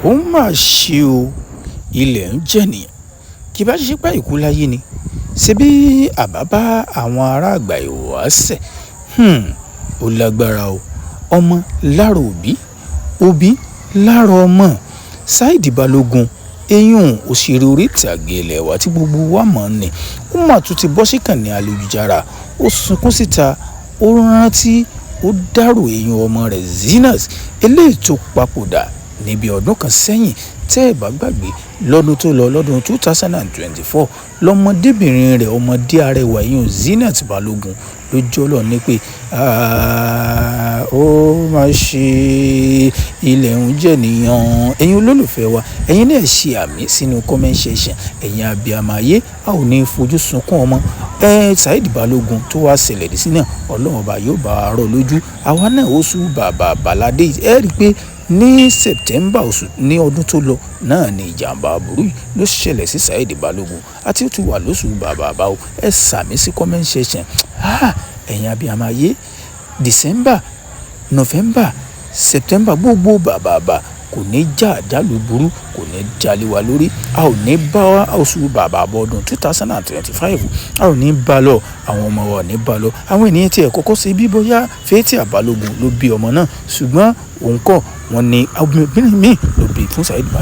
Ó mà ṣe o, ilẹ̀ ń jènìyàn, kì bá ṣe pé àìkú láyé ni, ṣebí àbá bá àwọn ará àgbà ìwáṣẹ̀. Ó lágbára o. Ọmọ lára òbí, òbí lára ọmọ. Saheed Balogun, eyín òṣèré orí ìtàgé ilé wa tí gbogbo wa mọ̀ ni, ó mà tún ti bọ́ síkànnì ayélujára. Ó sunkún síta, ó rántí, ó dárò eyín ọmọ rẹ̀ Zinat, eléyìí tó papòdà níbi ọdún kan sẹ́yìn. Tẹ́ ẹ bá gbàgbé, lọ́dún tó lọ, lọ́dún 2024, lọ́mọdébìnrin rẹ̀, ọmọdé arẹwà eyín Zinat Balogun ló jọ́lọ̀ ní pé, ó mà ṣe, ilẹ̀ ń jènìyàn. Ẹ̀yin olólùfẹ́ wa, ẹ̀yin náà ṣe àmì sínú comment section. Ẹ̀yin abiyamọ ayé, a ò ní fojú sunkún ọmọ. Saheed Balogun tó wá ṣẹlẹ̀ dé sí náà, Ọlọ́run ọba yóò bá wa rọ́ lójú. Àwa náà oṣù bàbà bàládé. Ẹ rí i pé ní September oṣù ní ọdún tó lọ náà ni ìjàmbá aburú yìí ló ṣẹlẹ̀ sí Saheed Balogun, àti ó ti wà lóṣù bàbà bá o. Ẹ ṣàmì sí comment section. Ẹ̀yin abiyamọ ayé, December, November, September, gbogbo bàbàbà kò ní já àjálù burú, kò ní jalè wa lórí. A ò ní bá oṣù bàbà bọ̀ ọdún 2025, a ò ní bá lọ, àwọn ọmọ wa ò ní bá lọ. Àwọn ènìyàn tí ẹ kọ́kọ́ ṣe bí bóyá Fathia Balogun ló bí ọmọ náà, ṣùgbọ́n òun kọ́, wọ́n ní obìnrin míì ló bí fún Saheed Balogun.